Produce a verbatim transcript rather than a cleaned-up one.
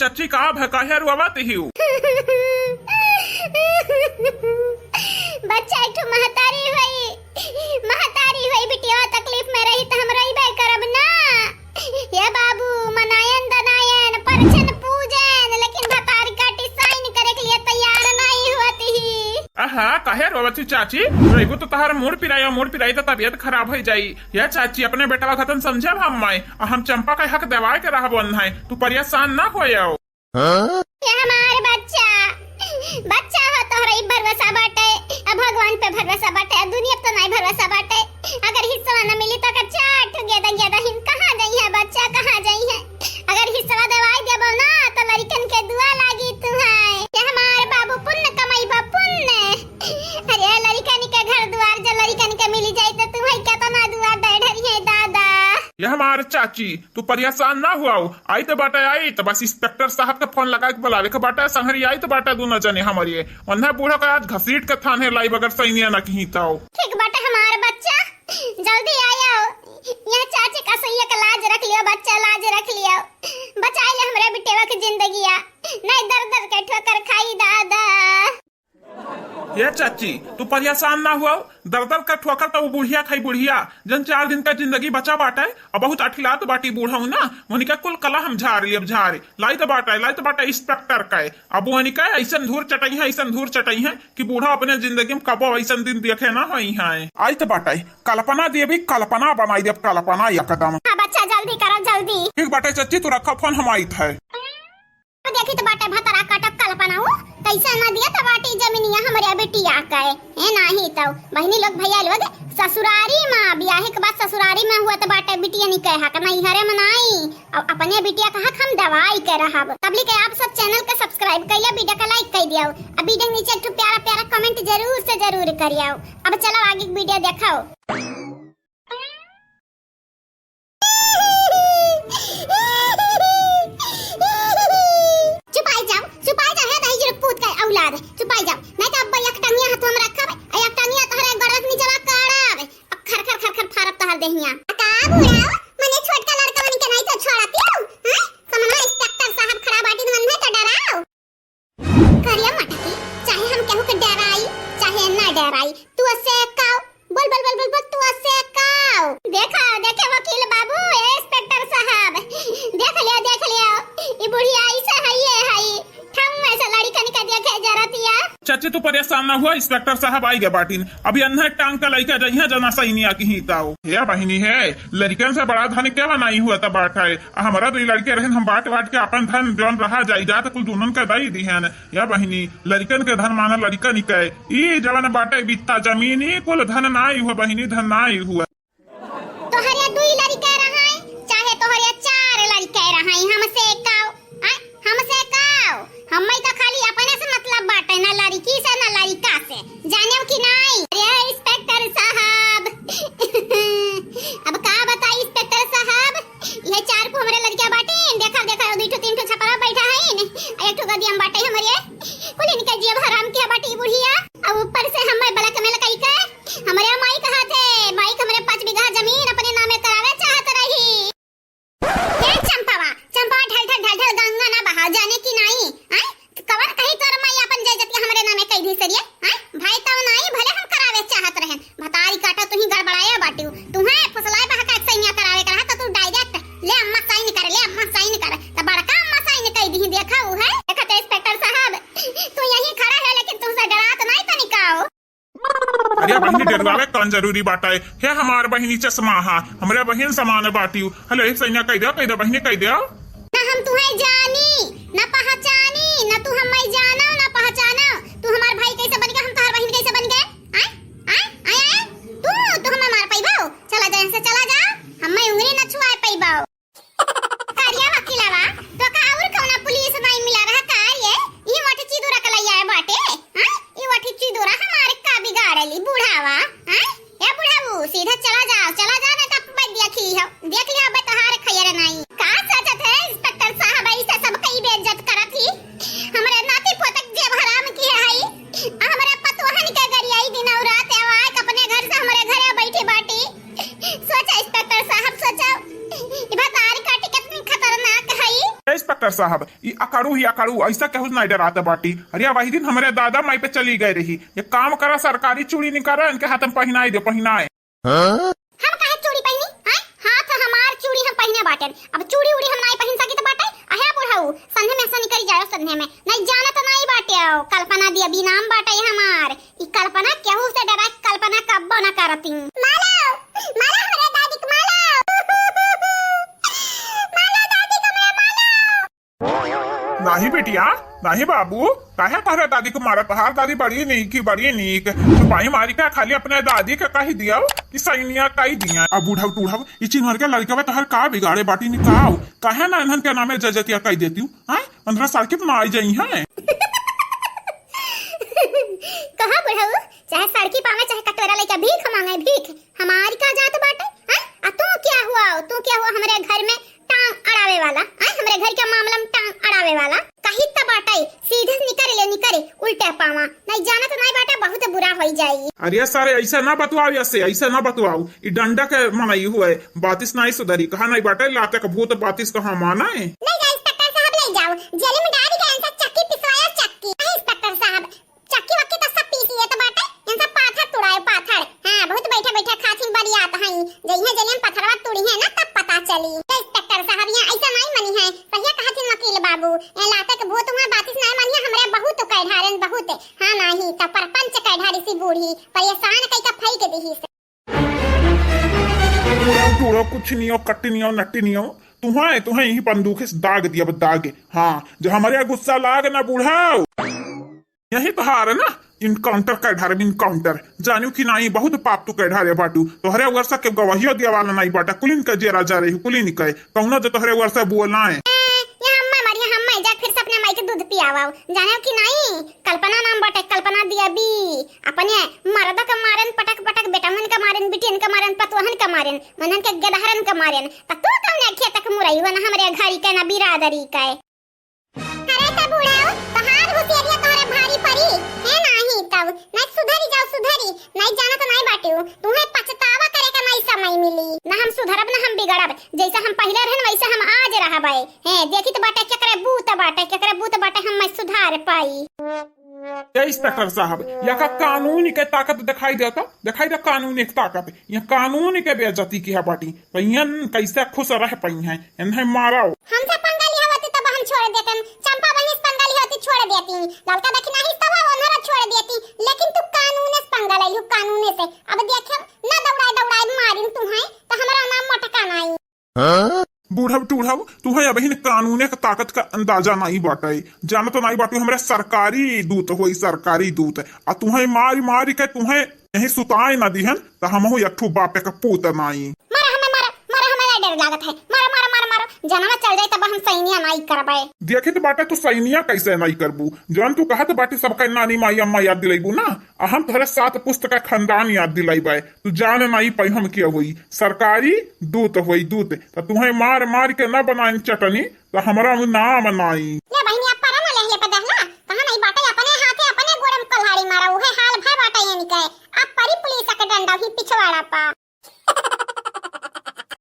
चाची, का भा, काहे रोवत हिउ? बच्चा एक ठो महतारी होई, महतारी होई, बिटिया तकलीफ में रही त हम रोइबे करब ना। ये बाबू, मनायन दनायन, परछन पूजन, लेकिन भतार काटी साइन करे के लिए तैयार नहीं होती ही। आहा, काहे रोवत ही चाची? रोइबू तो तहार मूड़ पिराई, और मूड़ पिराई तो तबियत खराब हो जाई। ये चाची, अपने बेटवा खतन समझब हम माई, और हम चंपा का हक देवाए के रहबो अन्हाई। तू परेशान ना होयो। हाँ? ये हमार बच्चा, बच्चा हो, तोहरा ई भरोसा बाटे, अब भगवान पे भरोसा बाटे, अब दुनिया पे तो नहीं भरोसा बाटे। अगर हिस्सा न मिली तो अगर चार ठो गेदा, गेदा हिन कहाँ जाई है बच्चा, कहाँ जाई है? अगर हिस्सा देवाई देबो ना तो लड़िकन के दुआ लागी तू है। ये हमार बाबू पुण्य कमाई बा, पुण्य। अरे लड़िकन के घर दुआर जो लड़िकन के मिली जाई तो तू है केतना दुआर दे ढरी है दादा। ये हमार चाची, तू परेशान ना हुआ हो, आई तो बाटे आई, तो बस इंस्पेक्टर साहब के फोन लगा के बुलावे के बाटे, संगरी आई तो बाटे दोनों जने हमरे। वन्ना बूढ़ा का आज घसीट के थाने लाई बगैर सैनिया ना कहीं तो। ठीक बाटे हमार बच्चा, जल्दी आयो। यह चाची का सैया का लाज रख लियो बच्चा, लाज रख लियो। बचाई ले हमरे बिटेवा के जिंदगिया, नहीं दर दर के ठोकर खाई दादा। ये चाची, तू परेशान ना हुआ, दर दर का ठोकर तो वो बुढ़िया खाई बुढ़िया, जन चार दिन का जिंदगी बचा बाटे, अब बहुत अठिलात बाटी बूढ़ा हूँ ना, उनका कुल कला हम झार लियब झार, लाई तो बाटे, लाई तो बाटे इंस्पेक्टर का, अब वो इनका ऐसन धूर चटई है, ऐसन धूर चटई है कि बूढ़ा अपने जिंदगी में कबो ऐसन दिन देखे ना होई है। आई तो बाटे, कल्पना देवी, कल्पना बनाई देब, कल्पना एकदम। हाँ बच्चा, जल्दी करा, जल्दी। ठीक बाटे चाची, तू रखा फोन, हम आइत है। देखी तो बाटे भतरा कटक कल्पना हो, कैसे ना दिया तो बाटी जमीनिया हमरे बिटिया के। ए नाही तो बहिनी लोग भैया लोग, ससुरारी में बियाहे के बाद ससुरारी में हुआ तो बाटे बिटिया नहीं कहे हक, नहीं हरे में नहीं। अब अपने बिटिया कहा हम दवाई के रहब। तबली के आप सब चैनल के सब्सक्राइब कर लिया, वीडियो का लाइक कर दिया, अब वीडियो के नीचे एक ठो प्यारा प्यारा कमेंट जरूर से जरूर करियो। अब चलो आगे वीडियो देखो। चुपाई जाओ, चुपाई जाओ, हे दही जुरुक पूत का औलाद, चुपाई जाओ, नहीं तो अब एक टंगिया हाथ हम रखब, आ एक टंगिया तोहरे गड़त नीचवा करब, अब खर खर खर खर फारब तोहर देहिया। का बुढ़ाओ, मने छोटका लड़का बन के नहीं तो छोड़ती हो, हैं? समझ में इंस्पेक्टर साहब खड़ा बाटी, मन में तो डराओ। करिया मटकी, चाहे हम केहू के डराई, चाहे ना डराई, तू असे काओ, बोल, बोल, बोल, बोल, बोल, तू असे काओ। देखा, देखे वकील बाबू, ए इंस्पेक्टर साहब, देख लिया, देख लिया, ई बुढ़िया ऐसे है, ये है, ठम ऐसे लड़िकन के देखे जरतिया। चाची, तू परेशान ना हुआ, इंस्पेक्टर साहब आई गए बाटिन, अभी अन्ना टांग का लइका जइहा जना सैनिया की ही ताओ। हे बहिनी हे, लड़िकन से बड़ा धन क्या बनाई हुआ था बाटा है, आ, हमरा दुई लड़के रहन, हम बांट बांट के आपन धन जौन रहा जायदाद कुल दुनन के दई दिहन। या बहिनी, लड़िकन के धन माना लड़िकन के। ई जवन बाटे बित्ता जमीन, ई कुल धन नाई हुआ बहिनी, धन नाई हुआ। तोहरे दुई लड़के रहाई, चाहे तोहरे चार लड़के रहाई, हमसे काओ, आ, हमसे काओ? हम्मे तो खाली अपने से मतलब बाटे, ना लड़की से, ना लड़िका से। जानेव कि नाई? अरे इंस्पेक्टर साहब, अब का बताई इंस्पेक्टर साहब, ये चार को हमरे लड़किया बाटी, देखा, देखा, दू ठो, तीन ठो छपरा बैठा है, एक ठो गदिया में बाटे हमरे, कुल इनके जियब हराम किया बाटी बुढ़िया। अब ऊपर से हम्मे blackmail कई के हमरे माई कहा थे, माई के हमरे पाँच बीघा जमीन अपने नामे करावे चाहत रही। ए चंपावा, चंपावा, ढल ढल ढल ढल गंगा ना बहाव, जाने कि नाई? आय? कवन कही तोर माई अपन जय जतिया हमरे नामे कई दी सरिये? आय? भाई तब नाई, भले हम करावे चाहत रहन। भतारी काटा तुही गड़बड़ाया बाटियो। तुहे फुसलाए बहका एक सैया करावे के रहा तो तू direct ले अम्मा sign कर, ले अम्मा sign कर। त बड़का अम्मा sign कई दी, देखा उ है। देखा तो इंस्पेक्टर साहब, तू यहीं खड़ा है लेकिन तुमसे डरात नाई तनिकाओ। अरे बहिनी, डेरवावे कौन जरूरी बाटे? हे हमार बहिनी चश्मा हा, हमरे बहिन समान बाटियो। हेलो, एक सैया कह दो, कह दो बहिनी, कह दो। ना हम तुहे जानी, ना पहचानी, ना तू हम्मे जानो, ना पहचानो। तू हमार भाई कैसे बन गया, हम तोहार बहिन कैसे बन गए? आय, आय, आय, आय, तू, तू हम्मे मार पैबो? चला जा, यहाँ से चला जा, हम्मे उंगली न छुआए पैबो। करिया वकीलवा, तो का और कौना पुलिस नहीं मिला रहा का रे? ई वठी चिदूरा के लइया बाटे, हाँ? ई वठी चिदूरा हमारे का बिगाड़ली बुढ़ावा, हाँ? ए बुढ़ाऊ, सीधा चला जाओ, चला जाओ, नहीं तो अब्बे देखी हो, देख लिया अब्बे तोहार खैर नहीं। का सोचत है साहब, ई अकड़ू ही अकड़ू, ऐसा केहू नाई डरात बाटी। अरे, वही दिन हमरे दादा माई पे चली गए रही। एक काम करा, सरकारी चूड़ी निकारा, इनके हाथ में पहिनाई दे, पहिनाए। हम काहे चूड़ी पहिनी? हैं? हाथ हमार चूड़ी हम पहिने बाटेन। अब चूड़ी उड़ी हम नाई पहिन सकित बाटे। अहे बुढ़ऊ, संझे में से निकरी जाओ, संझे में। नहीं जाना तो नाई बाटे हो। कल्पना दी अभी नाम बाटे हमार। ई कल्पना केहू से डरा, कल्पना कब्बो ना करती। मालो, मालो हमरे दादी के मालो। मालो दादी के मैं मालो। नाही बेटिया, नाही बाबू, काहे तोहरे दादी के मारा? तोहार दादी बड़ी नीक ही, बड़ी नीक। चुपाई मारी के खाली अपने दादी के कही दियो कि सैनिया कही दिया। अब बूढ़व टूढ़व, ई चिन्हर के लड़कवा तोहर का बिगाड़े बाटी निकाओ? काहे ना इन्हन के नामे जजतिया कही देती हूँ? हैं? अंधरा सड़की पे ना आई जाई हैं। कहा बुढ़ऊ, चाहे सड़की पावे, चाहे कटोरा लेके भीख मांगे, भीख। हमारी का जात बाटे? हैं? आ तू क्या हुआ? तू क्या हुआ हमरे घर में टांग अड़ावे वाला? हैं? हमरे घर के मामला में टांग अड़ावे वाला? कही त बाटे, सीधे से निकरे ले, निकरे, उल्टे पावा। नहीं जाना तो नहीं बाटे, बहुत बुरा होई जाई। अरे सारे, ऐसा ना बतवाओ, ऐसे, ऐसा ना बतवाओ। ई डंडा के मनई हुए, बातिस नहीं सुधरी। कहा नहीं बाटे, लाते का भूत बातिस कहाँ माना है? ले जाओ इंस्पेक्टर साहब, ले जाओ। जेल में डाल के इनसे चक्की पिसवाया, चक्की। नहीं इंस्पेक्टर साहब, चक्की वक्की तो सब पीस लिए तो बाटे, इनसे पाथर तुड़ाए, पाथर। हाँ, बहुत बैठे बैठे खाथिन बरियात हई। जइहे जेल में पथरवा तुड़ी है ना, तब पता चली। ए इंस्पेक्टर साहब, यहाँ ऐसा नहीं मनी है। सही कहथिन वकील बाबू, ए लाते के भूत हुआ बातिस नहीं मनी है, हमरे बहुत कह ढारेन, बहुत। हाँ, नहीं तो परपंच कह ढारी सी बूढ़ी, परेशान कई का फेंक दी से। टूड़ो, टूड़ो, कुछ नहीं हो, कट्टी नहीं हो, नट्टी नहीं हो। तुहाए, तुहाए यही बंदूक से दाग दिया, अब दाग। हाँ, जो हमारे यहाँ गुस्सा लाग ना बूढ़ाओ। यही तो हार है ना, इनकाउंटर कर ढारे, इनकाउंटर। जानियो कि नाई, बहुत पाप तू कर ढारे बाटू। तोहरे वर्षा के गवाहियो दिया वाला नाई बाटा, कुलिन के जेरा जा रही, कुलिन के। कौनो जो तोहरे वर्षा बोला है। ए, ये हम्मा मरिया, हम्मा जा फिर से अपने माई के दूध पियावा। जाने कि नाई, कल्पना नाम बाटे, कल्पना दिया बी। अपने मर्द के मारेन पटक पटक, बेटवन के मारेन, बिटियन के मारेन, पतोहन के मारेन, मनन के गेदहरन के मारेन। त तू कौन खेत के मुरई हो ना हमरे घरी के ना बिरादरी के? अरे त बूढ़ऊ, तोहार हुसियरिया तोहरे भारी परी। हे नाही तब, नहीं सुधरी जाओ सुधरी, नहीं जाना तो नहीं बाटे। तुम्हें पछतावा करे का नहीं समय मिली। ना हम सुधरब ना हम बिगड़ब, जैसे हम पहले रहन वैसे हम आज रहबे। हे, देखी तो बाटे केकरे बूत बाटे, केकरे बूत बाटे हम मैं सुधार पाई। ए इंस्पेक्टर साहब, यहाँ का कानून के ताकत दिखाई देता, दिखाई दे कानून के ताकत। यहाँ कानून के बेइज्जती किहा बाटी, तो इहन कैसे खुश रह पाई हैं? इन्हें मारो। हमसे पंगा लिया होती तब हम छोड़ देतन, चंपा बहिन से पंगा लिया होती छोड़ देती, ललका दखिनाही तब ओनरा छोड़ देती, लेकिन तू कानून से पंगा ले लियो, कानून से। अब देखे ना दौड़ाए दौड़ाए मारिन तुम्हें, तो हमारा नाम मोटका नाई। बूढ़व टूढ़व, तुहैं अबहिन कानूने क ताकत क अंदाजा नाई बाटै। जानत नाई बाटू, हमरा सरकारी दूत होई, सरकारी दूत। आ तुहैं मारी मारी के तुहैं यहीं सुताए ना दिहन, त हमहू एक ठो बापे क पूत नाई। मारा हमें, मारा, मारा, हमें डर लागत है। मारा, मारा, मारा, मारा। जनवा चल जाए तब हम सैनिया नाई करबै। देखित बाटे तू सैनिया कैसे नाई करबू। जौन तू कहत बाटी सबके नानी माई अम्मा याद दिलैबू ना, आ हम तोहरे सात पुस्त क खानदान याद दिलैबै। तू जान नाई पै हम के होई। सरकारी दूत होई दूत, त तुहैं मार मार के ना बनाइन चटनी, त हमरा उ नाम नाई। ले बहिनी, अब परा न लेहिए पे दहला, कहा नहीं बाटे, अपने हाथे अपने गोड़े में कुल्हाड़ी मारा, उहे हाल भय बाटे यानी के। अब परी पुलिस के डंडा ही पिछवाड़ा पा।